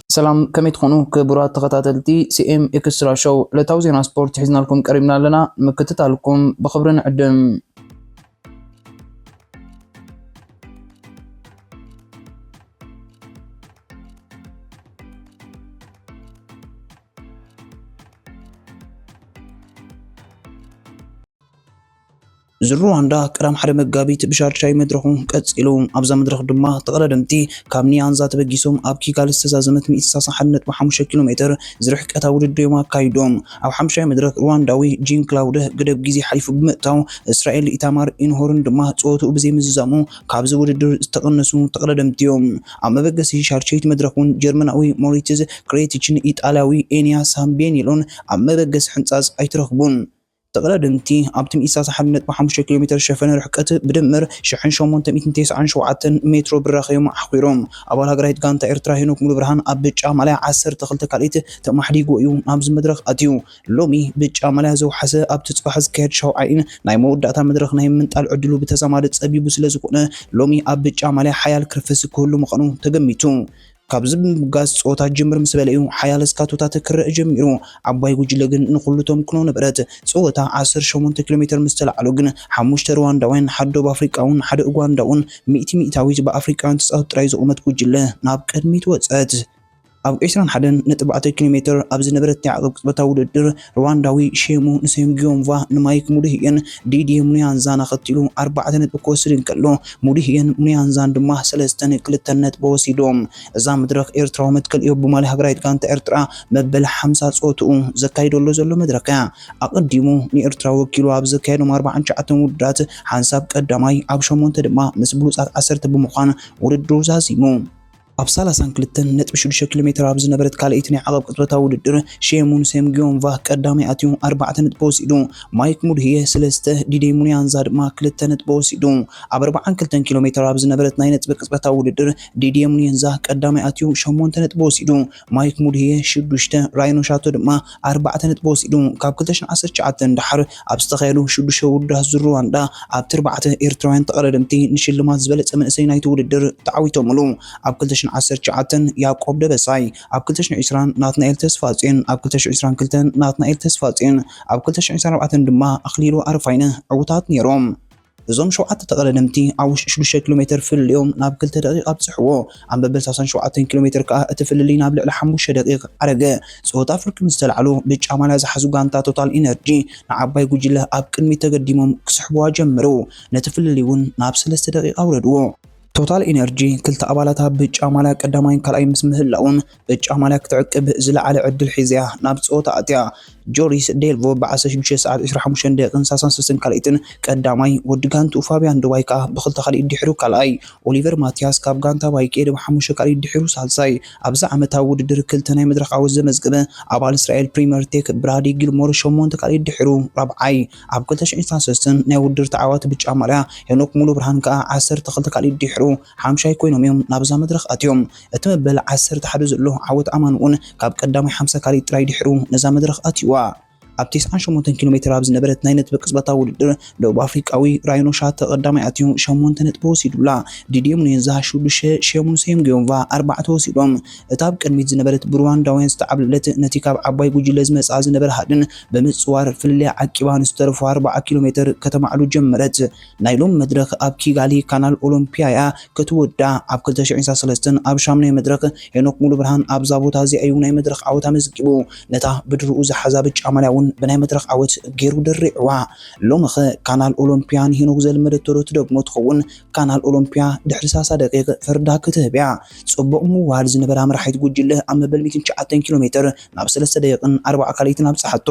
ሰላም፣ ከመይ ትኾኑ ክቡራት ተኸታተልቲ ሲ ኤም ኤክስትራ ሾው? ዕለታዊ ዜና ስፖርት ሒዝናልኩም ቀሪብና ኣለና። ንምክትታልኩም ብኽብሪ ንዕድም። ዙር ሩዋንዳ ቀዳም ሓደ መጋቢት ብሻርሻይ መድረኹ ቀጺሉ። ኣብዛ መድረኽ ድማ ተቐዳደምቲ ካብ ኒያንዛ ተበጊሶም ኣብ ኪጋሊ ዝተዛዘመት ሚእቲ ሰላሳ ሓደ ነጥቢ ሓሙሽተ ኪሎ ሜትር ዝርሕቀታ ውድድር እዮም ኣካይዶም። ኣብ ሓሙሻይ መድረኽ ሩዋንዳዊ ጂን ክላውደ ገደብ ግዜ ሓሊፉ ብምእታው፣ እስራኤል ኢታማር ኢንሆርን ድማ ጸወትኡ ብዘይምዝዛሙ ካብዚ ውድድር ዝተቐነሱ ተቐዳደምቲ እዮም። ኣብ መበገሲ ሻርሸይቲ መድረኽ እውን ጀርመናዊ ሞሪትዝ ክሬቲችን ኢጣልያዊ ኤንያ ሳምቤኒሎን ኣብ መበገሲ ሕንጻጽ ኣይተረኽቡን። ተቐዳደምቲ ኣብቲ ሚእቲ ሰላሳ ሓደ ነጥቢ ሓሙሽተ ኪሎ ሜትር ሸፈነ ርሕቀት ብድምር ሽሕን ሸሞንተ ሚእትን ተስዓን ሸውዓተን ሜትሮ ብራኸ እዮም ኣሕጒሮም። ኣባል ሃገራዊት ጋንታ ኤርትራ ሄኖክ ሙሉብርሃን ኣብ ብጫ ማልያ ዓሰርተ ክልተ ካልኢት ተማሕዲጉ እዩ ናብዚ መድረኽ ኣትዩ። ሎሚ ብጫ ማልያ ዘውሓሰ ኣብቲ ጽባሕ ዝካየድ ሻውዓይን ናይ መወዳእታ መድረኽ ናይ ምንጣል ዕድሉ ብተዛማዲ ጸቢቡ ስለ ዝኾነ፣ ሎሚ ኣብ ብጫ ማልያ ሓያል ክርፍስ ክህሉ ምዃኑ ተገሚቱ። ካብዚ ብምብጋስ ጸወታ ጅምር ምስ በለ እዩ ሓያል እስካቶታት ክረአ ጀሚሩ። ዓባይ ጉጅለ ግን ንኹሉ ተምክኖ ነበረት። ጸወታ ዓሰርተ ሸሞንተ ኪሎ ሜትር ምስ ተላዕሎ ግን ሓሙሽተ ሩዋንዳውያን፣ ሓደ ደቡብ ኣፍሪቃውን ሓደ ኡጋንዳውን፣ ሚእቲ ሚእታዊት ብኣፍሪቃውያን ተጻወትቲ ጥራይ ዝቖመት ጉጅለ ናብ ቅድሚት ወጸት። ኣብ ዕስራን ሓደን ነጥቢ ኣርባዕተ ኪሎ ሜትር ኣብ ዝነበረት ናይ ዓቐብ ቅጽበታዊ ውድድር፣ ሩዋንዳዊ ሼሙ ንሴምጊዮንቫ ንማይክ ሙድህየን ዲድየ ሙንያንዛን ኣኸቲሉ ኣርባዕተ ነጥቢ ክወስድ እንከሎ፣ ሙድህየን ሙንያንዛን ድማ ሰለስተን ክልተን ነጥቢ ወሲዶም። እዛ መድረኽ ኤርትራዊ መትከል እዮብ ብማሊ ሃገራዊት ጋንታ ኤርትራ መበል ሓምሳ ጸወትኡ ዘካይደሉ ዘሎ መድረኽ እያ። ኣቐዲሙ ንኤርትራ ወኪሉ ኣብ ዘካየዶም ኣርባዓን ትሽዓተን ውድድራት ሓንሳብ ቀዳማይ፣ ኣብ ሸሞንተ ድማ ምስ ብሉጻት ዓሰርተ ብምዃን ውድድሩ ዛዚሙ። ኣብ ሰላሳን ክልተን ነጥቢ ሽዱሽተ ኪሎ ሜትር ኣብ ዝነበረት ካልኣይቲ ናይ ዓቐብ ቅጽበታዊ ውድድር፣ ሼሙን ሴምጊዮንቫ ቀዳማይ ኣትዩ ኣርባዕተ ነጥቢ ወሲዱ። ማይክ ሙድህየ ሰለስተ፣ ዲዴ ሙንያንዛ ድማ ክልተ ነጥቢ ወሲዱ። ኣብ ኣርባዓን ክልተን ኪሎ ሜትር ኣብ ዝነበረት ናይ ነጥቢ ቅጽበታዊ ውድድር፣ ዲዴ ሙንያንዛ ቀዳማይ ኣትዩ ሸሞንተ ነጥቢ ወሲዱ። ማይክ ሙድህየ ሽዱሽተ፣ ራይኖ ሻቶ ድማ ኣርባዕተ ነጥቢ ወሲዱ። ካብ ክልተ ሽሕን ዓሰርተ ትሽዓተን ደሓር ኣብ ዝተኻየዱ ሽዱሽተ ውድድራት ዙር ሩዋንዳ፣ ኣብቲ ኣርባዕተ ኤርትራውያን ተቐዳደምቲ ንሽልማት ዝበለጸ መንእሰይ ናይቲ ውድድር ተዓዊቶምሉ። ኣብ ክልተ ሽሕን ዓሰርተ ትሽዓተን ያዕቆብ ደበሳይ፣ ኣብ ክልተ ሽሕን ዕስራን ናትናኤል ተስፋጽዮን፣ ኣብ ክልተ ሽሕን ዕስራን ክልተን ናትናኤል ተስፋጽዮን፣ ኣብ ክልተ ሽሕን ዕስራን ኣርባዕተን ድማ ኣኽሊሉ ኣረፋይነ ዕዉታት ነይሮም። እዞም ሸውዓተ ተቐዳደምቲ ኣብ ውሽጢ ሽዱሽተ ኪሎ ሜትር ፍልልዮም ናብ ክልተ ደቂቕ ኣብጽሕዎ። ኣብ መበል ሰላሳን ሸውዓተን ኪሎ ሜትር ከኣ እቲ ፍልልይ ናብ ልዕሊ ሓሙሽተ ደቂቕ ዓረገ። ጸወታ ፍርቂ ምስ ተላዕሉ፣ ብጫ ማልያ ዝሓዙ ጋንታ ቶታል ኢነርጂ ንዓባይ ጉጅለ ኣብ ቅድሚት ተገዲሞም ክስሕብዋ ጀመሩ። ነቲ ፍልልይ እውን ናብ ሰለስተ ደቂቕ ኣውረድዎ። ቶታል ኢነርጂ ክልተ ኣባላት ኣብ ብጫ ማልያ ቀዳማይን ካልኣይ ምስ ምህላውን፣ ብጫ ማልያ ክትዕቅብ ዝለዓለ ዕድል ሒዘያ ናብ ጸወታ ኣትያ። ጆሪስ ዴልቮ ብዓሰርተ ሽዱሽተ ሰዓት ዕስራን ሓሙሽተን ደቂቕን ሰላሳን ሰለስተን ካልኢትን ቀዳማይ፣ ወዲ ጋንትኡ ፋብያን ድባይ ከኣ ብኽልተ ካልኢት ድሒሩ ካልኣይ፣ ኦሊቨር ማቲያስ ካብ ጋንታ ባይክ ኤድ ብሓሙሽተ ካልኢት ድሒሩ ሳልሳይ፣ ኣብዚ ዓመታዊ ውድድር ክልተ ናይ መድረኽ ዓወት ዘመዝገበ ኣባል እስራኤል ፕሪምየር ቴክ ብራዲ ጊልሞር ሸሞንተ ካልኢት ድሒሩ ራብዓይ፣ ኣብ ክልተ ሽሕን ዕስራን ሰለስተን ናይ ውድድር ተዓዋቲ ብጫ ማልያ ሄኖክ ሙሉ ብርሃን ከኣ ዓሰርተ ክልተ ካልኢት ድሒሩ ሓምሻይ ኮይኖም እዮም ናብዛ መድረኽ ኣትዮም። እቲ መበል ዓሰርተ ሓደ ዘሎ ዓወት ኣማን እውን ካብ ቀዳማይ ሓምሳ ካልኢት ጥራይ ድሒሩ ነዛ መድረኽ ኣትዩዋ። ኣብ ተስዓን ሸሞንተን ኪሎ ሜትር ኣብ ዝነበረት ናይ ነጥቢ ቅጽበታዊ ውድድር፣ ደቡብ ኣፍሪቃዊ ራይኖ ሻተ ቀዳማይ ኣትዩ ሸሞንተ ነጥቢ ወሲዱላ። ዲድየ ሙኔንዛ ሽዱሽተ፣ ሸሙን ሴምጊዮንቫ ኣርባዕተ ወሲዶም። እታ ኣብ ቅድሚት ዝነበረት ብሩዋንዳውያን ዝተዓብለለት፣ ነቲ ካብ ዓባይ ጉጅለ ዝመጽኣ ዝነበረ ሃድን ብምጽዋር ፍልልያ ዓቂባ ንዝተረፉ ኣርባዓ ኪሎ ሜትር ከተማዕሉ ጀመረት። ናይ ሎም መድረኽ ኣብ ኪጋሊ ካናል ኦሎምፒያ እያ ክትውዳእ። ኣብ ክልተ ሽሕን ዕስራን ሰለስተን ኣብ ሻምናይ መድረኽ ሄኖክ ሙሉብርሃን ኣብዛ ቦታ እዚኣ እዩ ናይ መድረኽ ዓወት ኣመዝጊቡ። ነታ ብድርኡ ዝሓዛ ብጫ ማልያ እውን ብናይ መድረኽ ዓወት ገይሩ ደሪዕዋ። ሎምኸ ካናል ኦሎምፒያ ንሄኖክ ዘልመደቶ ዶ ትደግሞ ትኸውን? ካናል ኦሎምፒያ ድሕሪ ሰላሳ ደቂቕ ፍርዳ ክትህብ እያ። ጽቡቕ ምውህሃድ ዝነበራ መራሒት ጉጅለ ኣብ መበል ሚእትን ትሽዓተን ኪሎ ሜትር ናብ ሰለስተ ደቂቕን ኣርባዓ ካልኢትን ኣብጽሓቶ።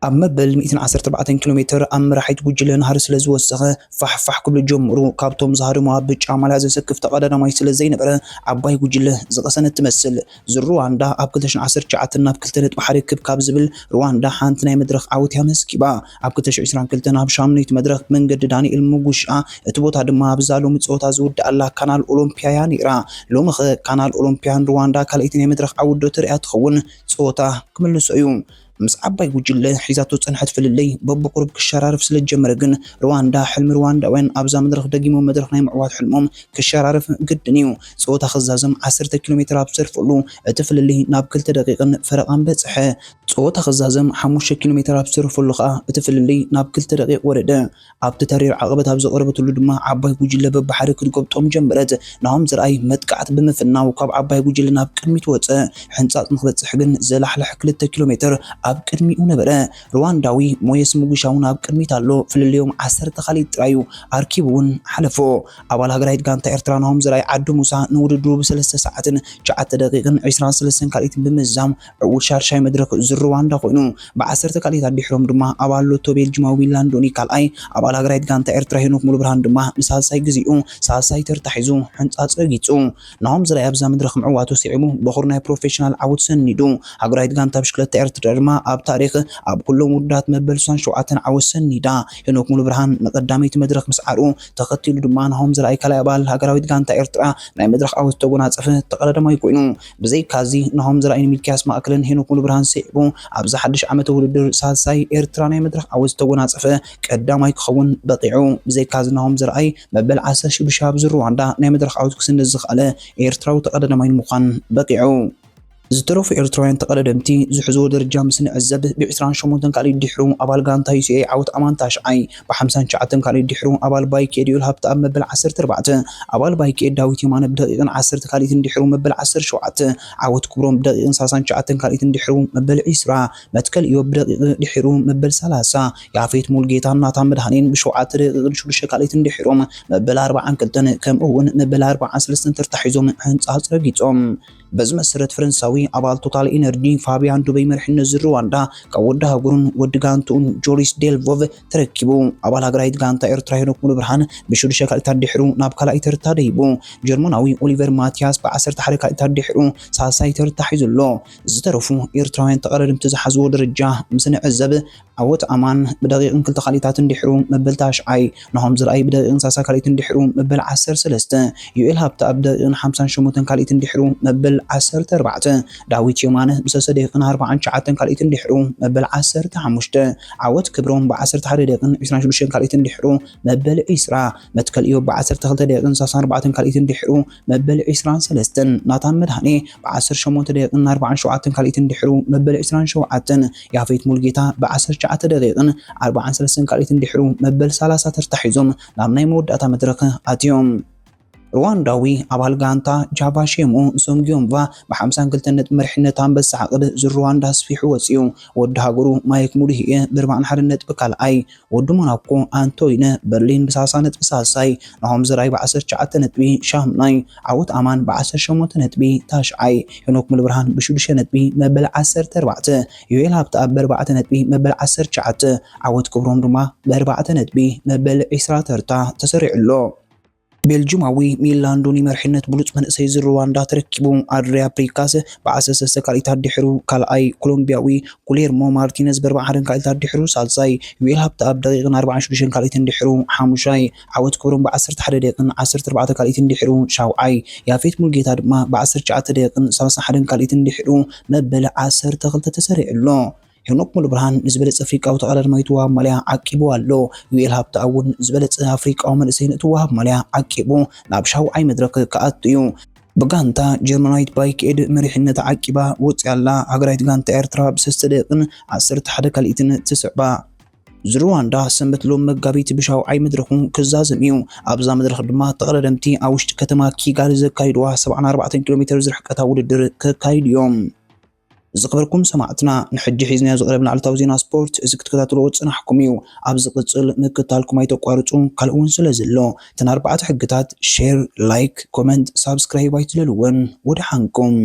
ኣብ መበል ሚእትን ዓሰርተ ኣርባዕተን ኪሎ ሜትር ኣብ መራሒት ጉጅለ ናህሪ ስለ ዝወሰኸ፣ ፋሕ ፋሕ ክብሉ ጀመሩ። ካብቶም ዝሃደሙ ኣብ ብጫ ማልያ ዘሰክፍ ተቐዳዳማይ ስለ ዘይነበረ፣ ዓባይ ጉጅለ ዝቐሰነት ትመስል። ዙር ሩዋንዳ ኣብ ክልተ ሽሕን ዓሰርተ ትሽዓተን ናብ ክልተ ነጥቢ ሓደ ክብ ካብ ዝብል፣ ሩዋንዳ ሓንቲ ናይ መድረኽ ዓወት እያ ኣመዝጊባ። ኣብ ክልተ ሽሕን ዕስራን ክልተን ኣብ ሻምነይቲ መድረኽ መንገዲ ዳንኤል ሙጉሻ፣ እቲ ቦታ ድማ ኣብዛ ሎሚ ጸወታ ዝውድኣላ ካናል ኦሎምፒያ እያ ነይራ። ሎሚ ኸ ካናል ኦሎምፒያን ሩዋንዳ ካልኣይቲ ናይ መድረኽ ዓወት ዶ ተርእያ ትኸውን? ጸወታ ክምልሶ እዩ። ምስ ዓባይ ጉጅለ ሒዛቶ ዝጸንሐት ፍልልይ በብቁሩብ ክሸራረፍ ስለ ዝጀመረ ግን፣ ሩዋንዳ፣ ሕልሚ ሩዋንዳውያን ኣብዛ መድረኽ ደጊሞም መድረኽ ናይ ምዕዋት ሕልሞም ክሸራረፍ ግድን እዩ። ጸወታ ክዛዘም ዓሰርተ ኪሎ ሜትር ኣብ ዝተርፈሉ፣ እቲ ፍልልይ ናብ ክልተ ደቂቕን ፈረቓን በጽሐ። ጸወታ ክዛዘም ሓሙሽተ ኪሎ ሜትር ኣብ ዝተርፈሉ ከኣ፣ እቲ ፍልልይ ናብ ክልተ ደቂቕ ወረደ። ኣብቲ ተሪር ዓቐበት ኣብ ዝቐረበትሉ ድማ፣ ዓባይ ጉጅለ በብሓደ ክትጎብጦም ጀመረት። ናሆም ዘርኣይ መጥቃዕቲ ብምፍናው፣ ካብ ዓባይ ጉጅለ ናብ ቅድሚት ወጸ። ሕንጻጽ ንክበጽሕ ግን ዘላሕልሕ ክልተ ኪሎ ሜትር ኣብ ቅድሚኡ ነበረ። ሩዋንዳዊ ሞየስ ሙጉሻ እውን ኣብ ቅድሚት ኣሎ። ፍልልዮም ዓሰርተ ካልኢት ጥራይ እዩ። ኣርኪቡ እውን ሓለፎ። ኣባል ሃገራዊት ጋንታ ኤርትራ ናሆም ዘርኣይ ዓዲ ሙሳ ንውድድሩ ብሰለስተ ሰዓትን ትሽዓተ ደቂቕን ዕስራን ሰለስተን ካልኢትን ብምዝዛም፣ ዕዉት ሻድሻይ መድረኽ ዙር ሩዋንዳ ኮይኑ፣ ብዓሰርተ ካልኢት ኣዲሕሮም ድማ ኣባል ሎቶ ቤልጅማዊ ሚላን ዶኒ ካልኣይ፣ ኣባል ሃገራዊት ጋንታ ኤርትራ ሄኖክ ሙሉብርሃን ድማ ንሳልሳይ ግዜኡ ሳልሳይ ተርታ ሒዙ ሕንጻጽ ረጊጹ። ናሆም ዘርኣይ ኣብዛ መድረኽ ምዕዋቱ ስዒቡ፣ በኹር ናይ ፕሮፌሽናል ዓወት ሰኒዱ። ሃገራዊት ጋንታ ብሽክለታ ኤርትራ ድማ ኣብ ታሪኽ ኣብ ኩሎም ውድድራት መበል ስሳን ሸውዓተን ዓወት ሰኒዳ። ሄኖክ ሙሉብርሃን ንቐዳመይቲ መድረኽ ምስዓሩ ተኸቲሉ ድማ፣ ናሆም ዘርኣይ ካልኣይ ኣባል ሃገራዊት ጋንታ ኤርትራ ናይ መድረኽ ዓወት ዝተጎናጸፈ ተቐዳዳማይ ኮይኑ። ብዘይካዚ፣ ናሆም ዘርኣይ ንሚልክያስ ማእከልን ሄኖክ ሙሉብርሃን ስዒቡ፣ ኣብዚ ሓድሽ ዓመተ ውድድር ሳልሳይ ኤርትራ ናይ መድረኽ ዓወት ዝተጎናጸፈ ቀዳማይ ክኸውን በቒዑ። ብዘይካዚ፣ ናሆም ዘርኣይ መበል ዓሰርተ ሽዱሽተ ኣብ ዙር ሩዋንዳ ናይ መድረኽ ዓወት ክስንድ ዝኸኣለ ኤርትራዊ ተቐዳዳማይ ንምዃን በቒዑ። ዝተረፉ ኤርትራውያን ተቐዳደምቲ ዝሕዝዎ ደረጃ ምስ ንዕዘብ፣ ብዕስራን ሸሞንተን ካልኢት ድሕሩ ኣባል ጋንታ ዩ ሲ ኤ ዓወት ኣማን ታሽዓይ፣ ብሓምሳን ትሽዓተን ካልኢት ድሕሩ ኣባል ባይክ ኤድ ዩኤል ሃብተኣብ መበል ዓሰርተ ኣርባዕተ፣ ኣባል ባይክ ኤድ ዳዊት የማነ ብደቂቕን ዓሰርተ ካልኢትን ድሕሩ መበል ዓሰርተ ሸውዓተ፣ ዓወት ክብሮም ብደቂቕን ሰላሳን ትሽዓተን ካልኢትን ድሕሩ መበል ዕስራ፣ መትከል ኢዮብ ብደቂቕ ድሕሩ መበል ሰላሳ፣ ያፌት ሙልጌታን ናታን መድሃኔን ብሸውዓተ ደቂቕን ሽዱሽተ ካልኢትን ድሕሮም መበል ኣርባዓን ክልተን ከምኡ እውን መበል ኣርባዓን ሰለስተን ተርታ ሒዞም ሕንጻጽ ረጊጾም። በዚ መሰረት፣ ፈረንሳዊ ኣባል ቶታል ኢነርጂ ፋቢያን ዱበይ መሪሕነት ዙር ሩዋንዳ ካብ ወዲ ሃገሩን ወዲ ጋንትኡን ጆሪስ ዴልቮቭ ተረኪቡ። ኣባል ሃገራዊት ጋንታ ኤርትራ ሄኖክ ሙሉብርሃን ብሽዱሽተ ካልኢታት ድሕሩ ናብ ካልኣይ ተርታ ደይቡ። ጀርመናዊ ኦሊቨር ማቲያስ ብዓሰርተ ሓደ ካልኢታት ድሕሩ ሳልሳይ ተርታ ሒዙ ኣሎ። ዝተረፉ ኤርትራውያን ተቐዳደምቲ ዝሓዝዎ ደረጃ ምስ ንዕዘብ፣ ዓወት ኣማን ብደቂቕን ክልተ ካልኢታትን ድሕሩ መበል ታሽዓይ፣ ናሆም ዘርኣይ ብደቂቕን ሰላሳ ካልኢትን ድሕሩ መበል ዓሰርተ ሰለስተ፣ ዩኤል ሃብተኣብ ብደቂቕን ሓምሳን ሸሞንተን ካልኢትን ድሕሩ መበል ዓሰርተ ኣርባዕተ፣ ዳዊት የማነ ብሰለስተ ደቂቕን ኣርባዓን ትሽዓተን ካልኢትን ድሕሩ መበል ዓሰርተ ሓሙሽተ፣ ዓወት ክብሮም ብዓሰርተ ሓደ ደቂቕን ዕስራን ሽዱሽተን ካልኢትን ድሕሩ መበል ዕስራ፣ መትከል ኢዮብ ብዓሰርተ ክልተ ደቂቕን ሰላሳን ኣርባዕተን ካልኢትን ድሕሩ መበል ዕስራን ሰለስተን፣ ናታን መድሃኔ ብዓሰርተ ሸሞንተ ደቂቕን ኣርባዓን ሸውዓተን ካልኢትን ድሕሩ መበል ዕስራን ሸውዓተን፣ ያፌት ሙልጌታ ብዓሰርተ ትሽዓተ ደቂቕን ኣርባዓን ሰለስተን ካልኢትን ድሕሩ መበል ሰላሳ ተርታ ሒዞም ናብ ናይ መወዳእታ መድረኽ ኣትዮም። ሩዋንዳዊ ኣባል ጋንታ ጃቫ ሼሞ ሶንግዮምቫ ብሓምሳን ክልተን ነጥቢ መሪሕነት ኣንበሳ ዓቕብ ዙር ሩዋንዳ ኣስፊሑ ወጺኡ። ወዲ ሃገሩ ማይክ ሙድህየ ብኣርባዓን ሓደን ነጥቢ ካልኣይ፣ ወዲ ሞናኮ ኣንቶይነ በርሊን ብሰላሳ ነጥቢ ሳልሳይ፣ ናሆም ዘርኣይ ብዓሰርተ ትሽዓተ ነጥቢ ሻምናይ፣ ዓወት ኣማን ብዓሰርተ ሸሞንተ ነጥቢ ታሽዓይ፣ ሄኖክ ሙሉብርሃን ብሽዱሽተ ነጥቢ መበል ዓሰርተ ኣርባዕተ፣ ዮኤል ሃብተኣብ ብኣርባዕተ ነጥቢ መበል ዓሰርተ ትሽዓተ፣ ዓወት ክብሮም ድማ ብኣርባዕተ ነጥቢ መበል ዕስራ ተርታ ተሰሪዑ ኣሎ። ቤልጅማዊ ሚላን ዶኒ መሪሕነት ብሉጽ መንእሰይ ዙር ሩዋንዳ ተረኪቡ። ኣድሪያ ፕሪካስ ብዓሰርተ ሰለስተ ካልኢታት ድሕሩ ካልኣይ፣ ኮሎምቢያዊ ጉሌርሞ ማርቲነዝ ብኣርባዓን ሓደን ካልኢታት ድሕሩ ሳልሳይ፣ ዩኤል ሃብተኣብ ደቂቕን ኣርባዓን ሽዱሽተን ካልኢትን ድሕሩ ሓሙሻይ፣ ዓወት ክብሮም ብዓሰርተ ሓደ ደቂቕን ዓሰርተ ኣርባዕተ ካልኢትን ድሕሩ ሻውዓይ፣ ያፌት ሙልጌታ ድማ ብዓሰርተ ትሽዓተ ደቂቕን ሰላሳን ሓደን ካልኢትን ድሕሩ መበል ዓሰርተ ክልተ ተሰሪዑ ኣሎ። ሄኖክ ሙሉብርሃን ንዝበለጸ ኣፍሪቃዊ ተቐዳዳማይ እቲ ወሃብ ማልያ ዓቂቡ ኣሎ። ዩኤል ሃብተኣብ እውን ዝበለጸ ኣፍሪቃዊ መንእሰይ ነቲ ወሃብ ማልያ ዓቂቡ ናብ ሻውዓይ መድረኽ ክኣቱ እዩ። ብጋንታ ጀርመናዊት ባይክ ኤድ መሪሕነታ ዓቂባ ወጺኣ ኣላ። ሃገራዊት ጋንታ ኤርትራ ብሰለስተ ደቂቕን ዓሰርተ ሓደ ካልኢትን ትስዕባ። ዙር ሩዋንዳ ሰንበት ሎም መጋቢት ብሻውዓይ መድረኹ ክዛዘም እዩ። ኣብዛ መድረኽ ድማ ተቐዳደምቲ ኣብ ውሽጢ ከተማ ኪጋሊ ዘካይድዋ ሰብዓን ኣርባዕተን ኪሎ ሜትር ዝርሕቀታ ውድድር ከካይዱ እዮም። ዝኸበርኩም ሰማዕትና፣ ንሕጂ ሒዝናዮ ዝቐረብና ዕለታዊ ዜና ስፖርት እዚ ክትከታተልዎ ዝጸናሕኩም እዩ። ኣብ ዝቕጽል ምክታልኩም ኣይተቋርጹ፣ ካልእ እውን ስለ ዘሎ። እተን ኣርባዕተ ሕግታት፣ ሼር፣ ላይክ፣ ኮመንት፣ ሳብስክራይብ ኣይትለልወን። ወደሓንኩም።